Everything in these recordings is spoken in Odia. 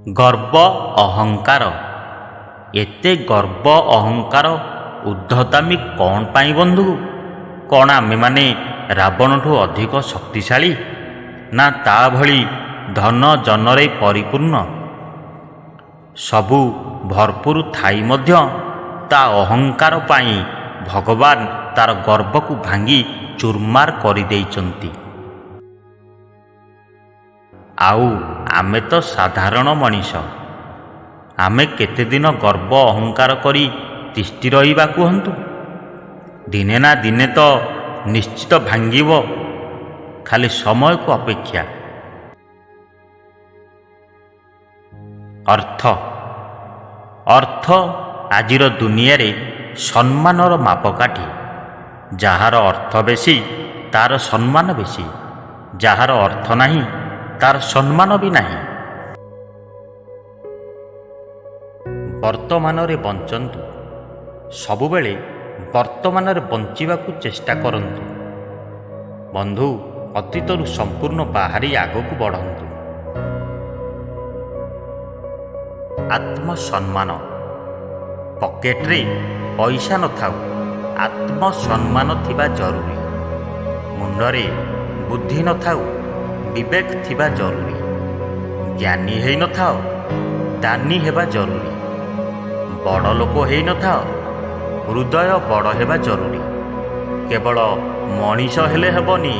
ଗର୍ବ ଅହଙ୍କାର। ଏତେ ଗର୍ବ ଅହଙ୍କାର ଉଦ୍ଧତାମି କ'ଣ ପାଇଁ ବନ୍ଧୁ? କ'ଣ ଆମେମାନେ ରାବଣଠୁ ଅଧିକ ଶକ୍ତିଶାଳୀ ନା ତା ଭଳି ଧନ ଜନରେ ପରିପୂର୍ଣ୍ଣ? ସବୁ ଭରପୁର ଥାଇ ମଧ୍ୟ ତା ଅହଙ୍କାର ପାଇଁ ଭଗବାନ ତାର ଗର୍ବକୁ ଭାଙ୍ଗି ଚୁରମାର କରିଦେଇଛନ୍ତି। ଆଉ ଆମେ ତ ସାଧାରଣ ମଣିଷ, ଆମେ କେତେଦିନ ଗର୍ବ ଅହଙ୍କାର କରି ତିଷ୍ଠି ରହିବା କୁହନ୍ତୁ? ଦିନେ ନା ଦିନେ ତ ନିଶ୍ଚିତ ଭାଙ୍ଗିବ, ଖାଲି ସମୟକୁ ଅପେକ୍ଷା। ଅର୍ଥ। ଅର୍ଥ ଆଜିର ଦୁନିଆରେ ସମ୍ମାନର ମାପକାଠି। ଯାହାର ଅର୍ଥ ବେଶୀ ତାର ସମ୍ମାନ ବେଶୀ, ଯାହାର ଅର୍ଥ ନାହିଁ ତାର ସମ୍ମାନ ବି ନାହିଁ। ବର୍ତ୍ତମାନରେ ବଞ୍ଚନ୍ତୁ। ସବୁବେଳେ ବର୍ତ୍ତମାନରେ ବଞ୍ଚିବାକୁ ଚେଷ୍ଟା କରନ୍ତୁ ବନ୍ଧୁ। ଅତୀତରୁ ସମ୍ପୂର୍ଣ୍ଣ ବାହାରି ଆଗକୁ ବଢ଼ନ୍ତୁ। ଆତ୍ମସମ୍ମାନ। ପକେଟରେ ପଇସା ନଥାଉ, ଆତ୍ମସମ୍ମାନ ଥିବା ଜରୁରୀ। ମୁଣ୍ଡରେ ବୁଦ୍ଧି ନଥାଉ, ବିବେକ ଥିବା ଜରୁରୀ। ଜ୍ଞାନୀ ହେଇନଥାଅ, ଦାନୀ ହେବା ଜରୁରୀ। ବଡ଼ ଲୋକ ହେଇନଥାଅ, ହୃଦୟ ବଡ଼ ହେବା ଜରୁରୀ। କେବଳ ମଣିଷ ହେଲେ ହେବନି,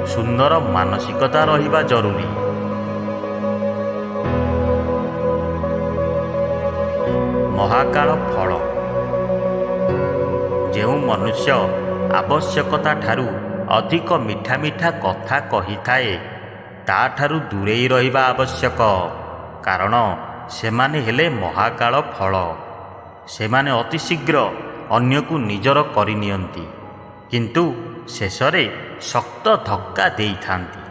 ସୁନ୍ଦର ମାନସିକତା ରହିବା ଜରୁରୀ। ମହାକାଳ ଫଳ। ଯେଉଁ ମନୁଷ୍ୟ ଆବଶ୍ୟକତା ଠାରୁ ଅଧିକ ମିଠା ମିଠା କଥା କହିଥାଏ, ତାଠାରୁ ଦୂରେଇ ରହିବା ଆବଶ୍ୟକ। କାରଣ ସେମାନେ ହେଲେ ମହାକାଳ ଫଳ। ସେମାନେ ଅତି ଶୀଘ୍ର ଅନ୍ୟକୁ ନିଜର କରିନିଅନ୍ତି, କିନ୍ତୁ ଶେଷରେ ଶକ୍ତ ଧକ୍କା ଦେଇଥାନ୍ତି।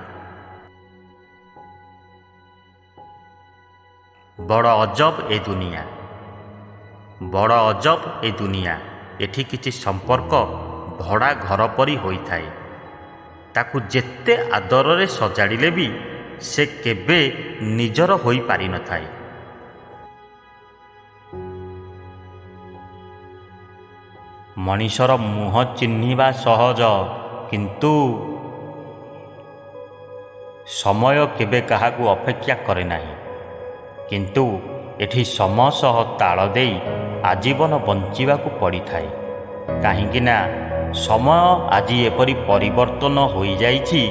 ବଡ଼ ଅଜବ ଏ ଦୁନିଆ। ବଡ଼ ଅଜବ ଏ ଦୁନିଆ। ଏଠି କିଛି ସମ୍ପର୍କ ଭଡ଼ା ଘର ପରି ହୋଇଥାଏ। ତାକୁ ଯେତେ ଆଦରରେ ସଜାଡ଼ିଲେ ବି ସେ କେବେ ନିଜର ହୋଇପାରିନଥାଏ। ମଣିଷର ମୁହଁ ଚିହ୍ନିବା ସହଜ, କିନ୍ତୁ ସମୟ କେବେ କାହାକୁ ଅପେକ୍ଷା କରେ ନାହିଁ। କିନ୍ତୁ ଏଠି ସମୟ ସହ ତାଳ ଦେଇ ଆଜୀବନ ବଞ୍ଚିବାକୁ ପଡ଼ିଥାଏ। କାହିଁକି ନା ସମୟ ଆଜି ଏପରି ପରିବର୍ତ୍ତନ ହୋଇଯାଇଛି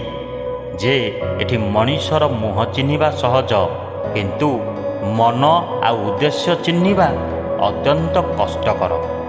ଯେ ଏଠି ମଣିଷର ମୁହଁ ଚିହ୍ନିବା ସହଜ, କିନ୍ତୁ ମନ ଆଉ ଉଦ୍ଦେଶ୍ୟ ଚିହ୍ନିବା ଅତ୍ୟନ୍ତ କଷ୍ଟକର।